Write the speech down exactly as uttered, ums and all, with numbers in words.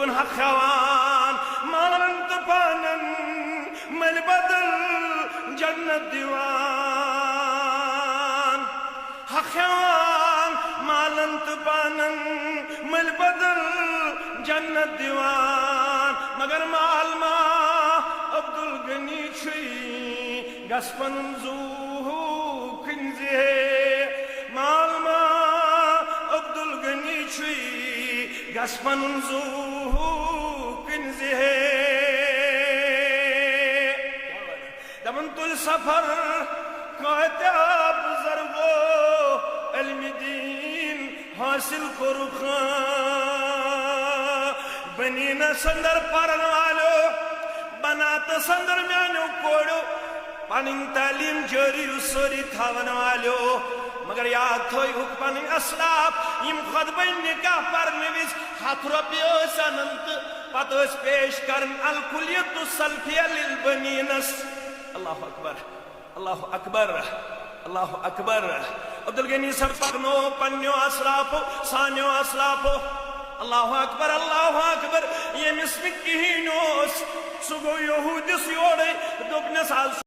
حق ہٮ۪وان مالن تہٕ پانن مٔلۍ بدل جنت دِوان۔ حق ہٮ۪وان مالن تہٕ پانن مٔلۍ بدل جنت دِوان۔ مگر مال ما عبدالغنی چھُے، گژھ پنُن زُو کٕنۍ زِ ہے۔ مال ما عبدالغنی چھُے، گژھ پنُن زُو کٕنۍ زِ ہے۔ دپان تُلۍ سفر کٲتیٛاہ بُزرگو علمِ دیٖن حٲصِل کوٚرُکھ۔ بنیٖنَس اندر پرن والیو، بناتس اندر میانیو کوریو، پنٕنۍ تعلیٖم جٲری یُس سٲری تھاون والیو۔ مگر یاد تھٲیہُکھ پنٕنۍ اسلاف، یِم خطبہٕ نکاح پرنہٕ وِزِ ہتھ رۄپیہِ ٲسۍ انان تہٕ پتہٕ ٲسۍ پیش کران الکلیت السلفیہ للبنینس۔ اللہ اکبر، اللہ اکبر، اللہ اکبر۔ عبدالغنی صٲب پکنو پننیو اسلافو، سانیو اسلافو۔ اللہ اکبر، اللہ اکبر۔ ییٚمِس نہٕ کِہیٖنۍ اوس، سُہ گوٚو یہودِس یورے، دوٚپنس، "از